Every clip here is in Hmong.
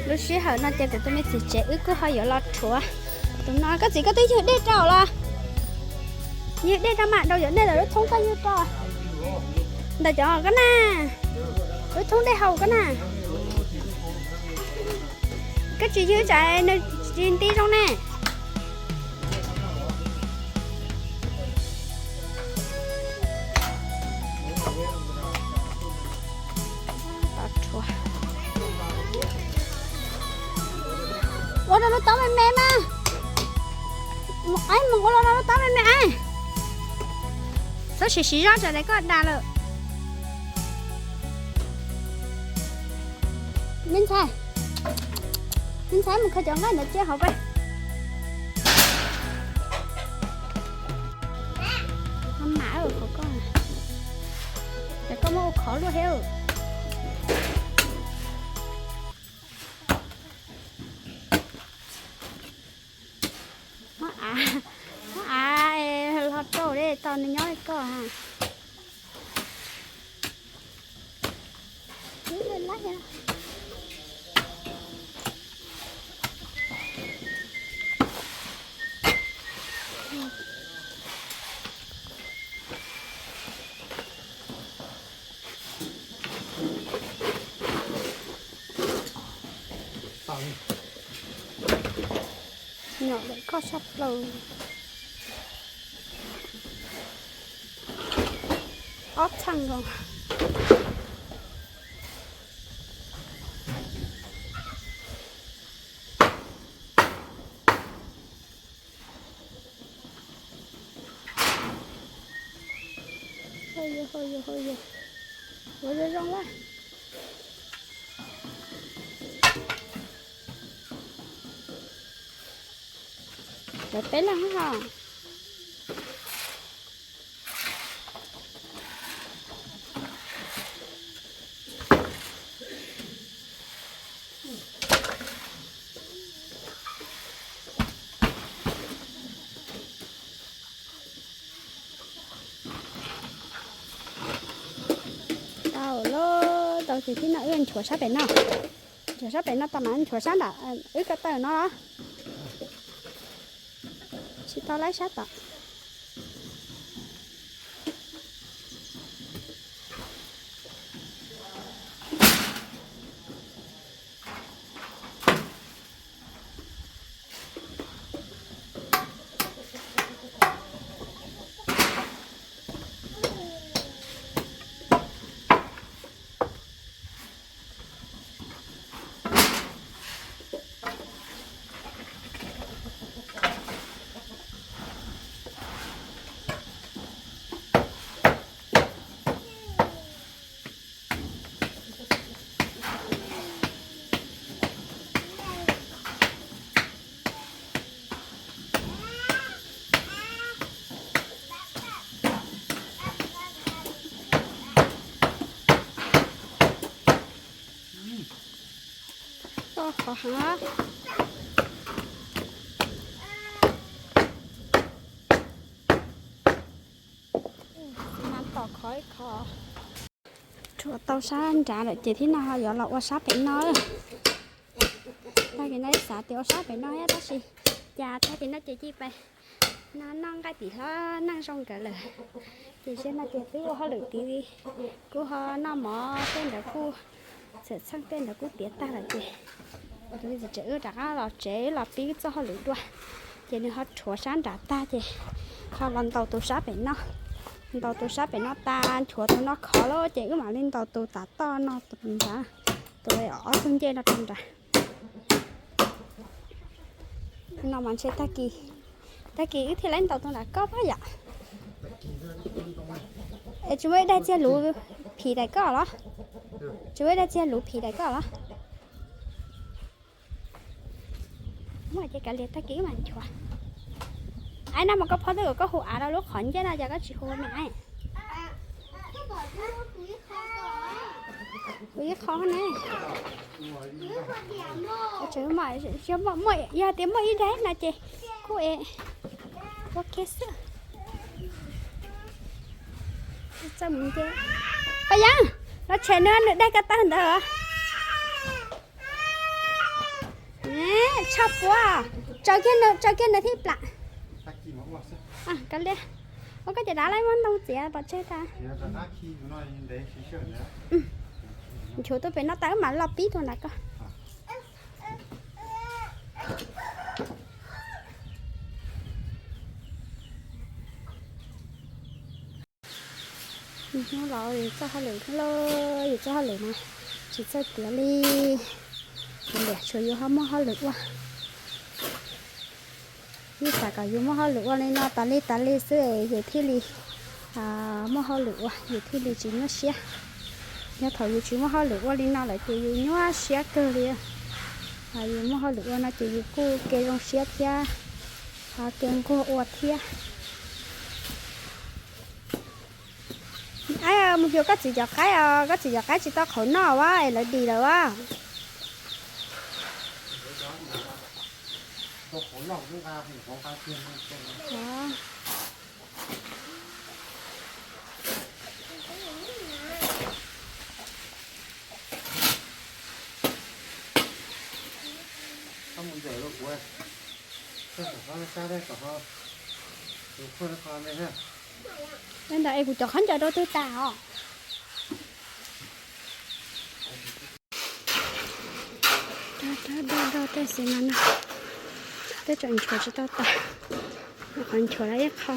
Lub sij hawm no ces kuv tus me txiv tsev wb kuj ho yuav los rhuav tus no. Koj txiv, koj twb ywg dej rau los? Ywg dej rau mam rau yuav dej lawm lub thoob koj ywg rau. Ntawm cov koj na, lub thoob dej haus koj na. Koj tsis ywg tsam nws tsis nti zoo ne. Ua rau lub taub me me mas. Mus ib mus ua los rau lub taub me me ib. Txhob siv siv zog tsam nws koj dag lawm. Me ntxhais, me ntxhais mus khaws cov nqaij ntawd cia hauv peb. Mam qhov koj, ces koj muab ua khov luaj thiab. Muab av, muab av los rau de tos nws nyob li koj. Nyom lawm koj sab plaws. Ob txheej nkaus. Ua zoo zoo lawm. Lawv peb leeg ho. Tau lawm, tau ces thib no wb nchuav sab pem no. Nchuav sab pem no tau mas nchuav sab nram wb ko taw no. Tsis tau laib sab tom. Toj qhov heev. Tom qhov ib qho. Rhuav tau sab nrad lawm ces thib no ho yuav los ua sab pem no. Tag kis no ib xav tias ua sab pem no thiab tab sis cas tag kis no ces cia pais no noj nqaij tim hlob neej zoo nkawd lawm. Ces zaum no ces twb ua hauj lwm tid li, kuj ho noj mov tej ntawd kuj, txhawm txheej tej ntawd kuj tiav tag lawm ces kuv tus txiv tsev wb rov qab los tsev los pib txoj hauj lwm dua. Ces nws ho rhuav sab nrad tag ces ho los ntaus tus sab pem no. Ntaus tus sab pem no tas nchuav tus no khov lawm ces wb mam li ntaus tus tav toj no rau nrad, tus ob tug ncej no rau nrad. No mas ntshe tag kis, tag kis wb thiaj li ntaus tus nram koj pab yom. Es tsis muaj ib daim txiag luv phim daim koj los? Tsis muaj ib daim txiag luv phim daim koj los? Muaj ces kav liam tag kis wb mam nchuav. Aib, nag hmo koj phob twb kom koj hu av rau lub qhov ncauj no ces koj tsis hu me aib. Kuv ib qho ne. Yog tias muaj ib daim no ces kuj es ua kiag xwb. Txawj mus nce. Paj Yeeb, los tshem nws, nws daig ko taw ntawd. Tshaj puab, tsaws kiag nws, tsaws kiag nws thiaj plam. Kav liam, ua koj cov dav laib muab ntoo txiav pov tseg tas. Nchuav tuaj pem no tas wb mam loj pib tuaj nram koj. Hnub los yus txoj hauj lwm, yus txoj hauj lwm no tsis txawj tiav li. Kuv liam tsuas yus ho muaj hauj lwm ua. Yeej xav kom yus muaj hauj lwm ua li no tas li tas li xwb es yus thiaj li muaj hauj lwm ua, yus thiaj li tsis nyuaj siab. Yog thaum yus tsis muaj hauj lwm ua li no lawm ces yus nyuaj siab kawg li. Yus muaj hauj lwm ua no ces yus kuj ke zoo siab thiab, ho ke nquag ua thiab. Mus xyuas koj txiv cov qaib os, koj txiv cov qaib tsis tau qhauv noj as, es lawv dim lawm as. Ntawm es kuv cov khaub ncaws rau twg tas os? Rau, rau, rau tej xwb no na. Tej tseem nchuav tsis tau tas, qhov nchuav lawm ib qho.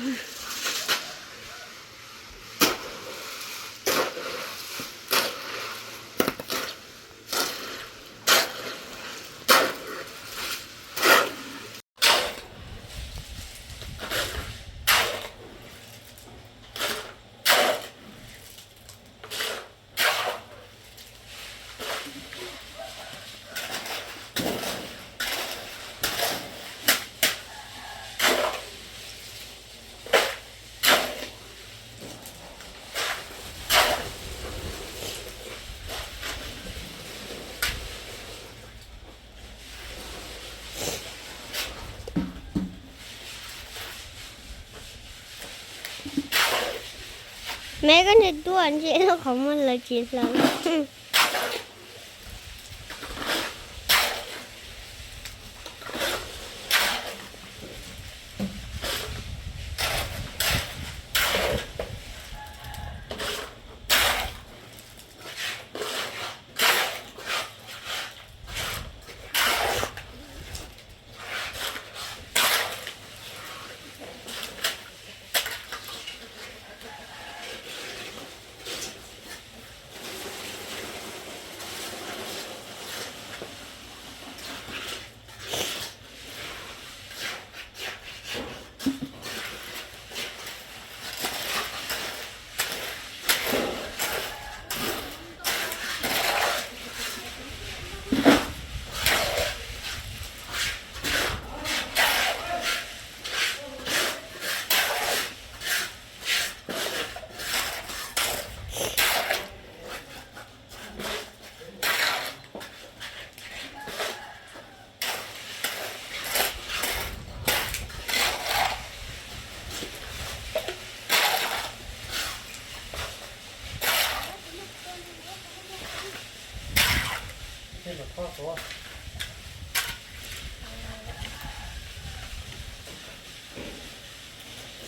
Me koj ntsia tuaj ntsia lub qhov muag lawv tsis hlawv.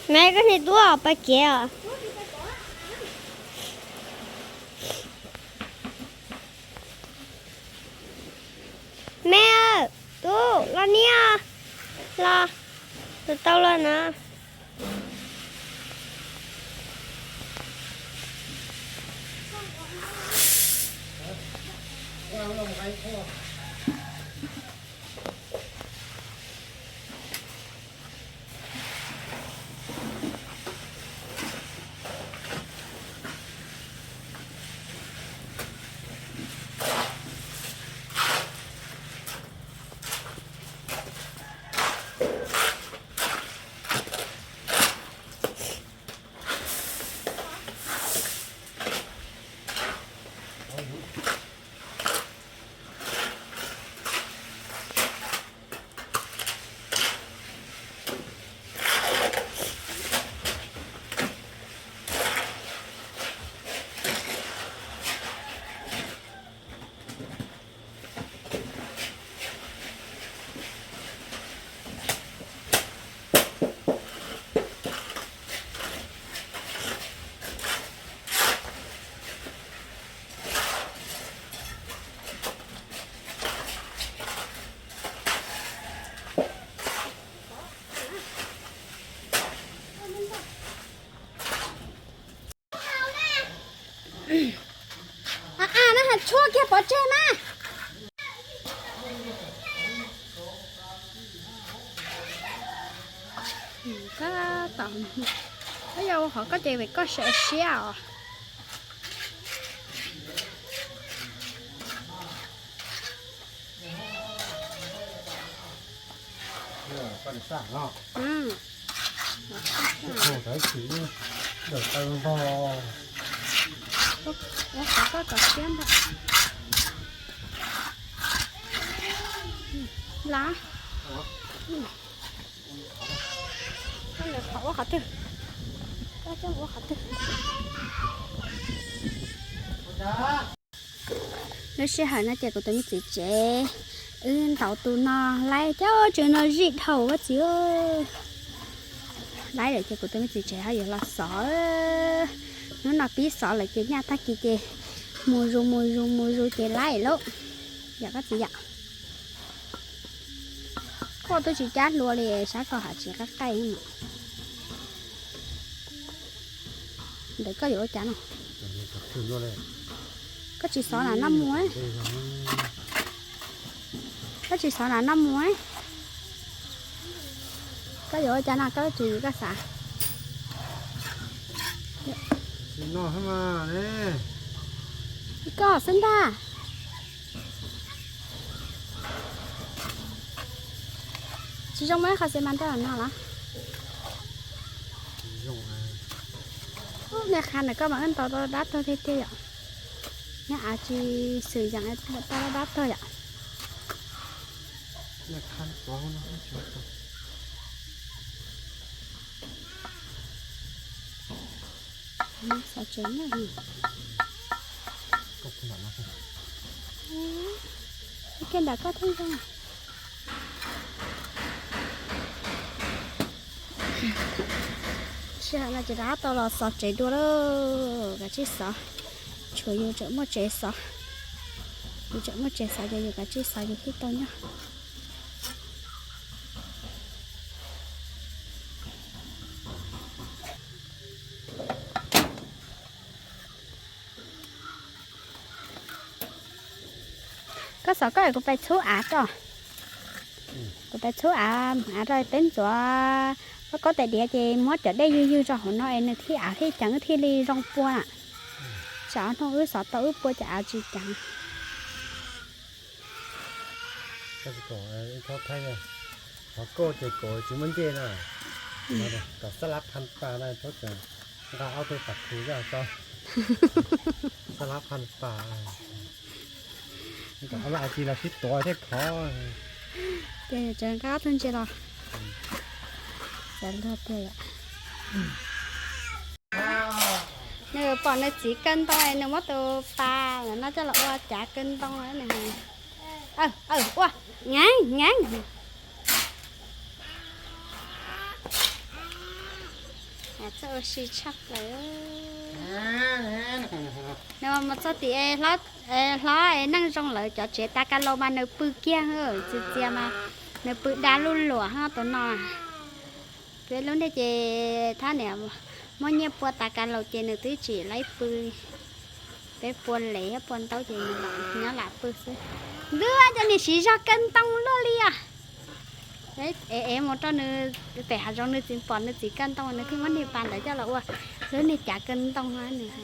Me koj niag tub pais kev os. Me, tub los niam, los, tau los na. Koj yog ua qhov koj ces vim koj siab siab os. Ua qhov koj kom siab ntag. Las, koj lawv qhov ua qhov twg? Koj coj ua qhov twg? Lub sij hawm no ces kuv tus me txiv tsev wb ntaus tus no laib cov tsev no zij dhau ua txiv. Laib lawm ces kuv tus me txiv tsev ho yuav los xov. Hnub no pib xov lawm ces nyaj tag kis ces mus zus mus zus mus zus ces laib lauj. Yom koj txiv yom. Koj twb tsis cab hlua li sab ko hais tsis qab qaij mas. Ntawm koj yuav ua cas no? Koj tsis xov na noj mus. Koj tsis xov na noj mus. Koj yuav ua cas no koj tsis koj xav. Koj xwb ntag. Tsis zoo muaj ib qho xi mas rau no los? Niag qha ntawm koj mas wb ntaus tau dab tuag tiag tiag yom. Nyob av tsis xwm yeem tau dab tuag yom. Xov tsev na. Kiag ntawm koj thiab zoo. Sij hawm no ces rov qab tau los xov tsev dua lauj, kav tsij xov. Tshuav yus tseem muaj tsev xov, yus tseem muaj tsev xov ces yus kav tsij xov yus thiaj tau nyob. Koj xov koj es kuv pais txhub av tso. Kuv pais txhub av, av rau peb ntxuav pob kaub tais diav ces muab cov dej ywg ywg rau hauv no es nws thiaj av thiaj ceev thiaj li zoo pua na. Tsam hnub wb xov tau wb pua ces av tsis ceev. Xov kauj ces kauj tsis muaj ncej na. Kom xab lab phan pas na thaub tseem nqa ob tug pas khu zaj tso. Xab lab phan pas. Kom ob lab av tsis los sib tuav thiab khov. Ces tseem nqa ob tug ntses los. Xav luag tiag yom. Nws pom nws txiv kaw ntoo nws muab tus pas no coj los ua cav kaw ntoo. Ua nyeej nyeej. Txawj ua si tshaj plaws. Nws mas mus txog tim hlob es neej zoo lawm cov tsev tas kas laus mas nws pw kiag, txias txias mas nws pw da luj luam hos tus no. Peb lub niag ces thab niam muab nyiaj pua tas kas laus ces nws twb tsis laib pw. Peb pua lev thiab pua ntaub ces nws nyob lam pw xwb. Ntuj, cov niam siv zog kaw ntoo luaj li os. Es mus rau nws pem hav zoov nws txiv pom nws txiv kaw ntoo nws thiaj muab niag pas ntawd coj los ua lub niag cav kaw ntoo nws.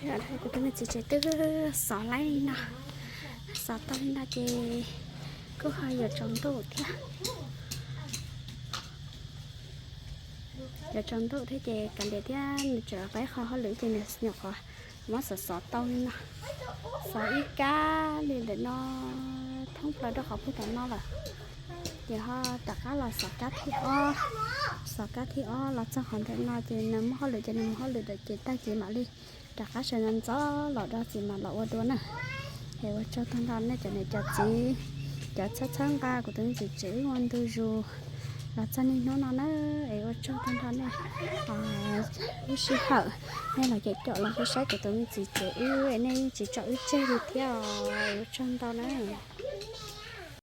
Sawv daws, kuv tus me txiv tsev twb xov laib li no, xov tau li no ces kuj ho yuav tsaus ntuj thiab. Yuav tsaus ntuj thiab ces kav liam thiab nws tseem los pab qhov hauj lwm ces nws nyuam qhuav muab xov xov tau li no, xov ib kab li ntawm no thoob plaws rau qhov puag tom no lawm. Ces ho rov qab los xov kab thib ob, xov kab thib ob los txog qhov ntawm no ces nws muaj hauj lwm ces nws mus hauj lwm lawm ces tag kis mam li rov qab sawv ntxov ntxov los rau txiv mam los ua dua na. Es ua tsaug tag nrho nej cov niam cov txiv, cov txhawb txhawb nqa kuv tus me txiv tsev wb ua ntu zus los txog niaj hnub no na. Es ua tsaug tag nrho nej lub sij hawm, nej los caum caum los saib saib kuv tus me txiv tsev wb, nej yeej tsis tso wb tseg li thiab os. Ua tsaug ntau na.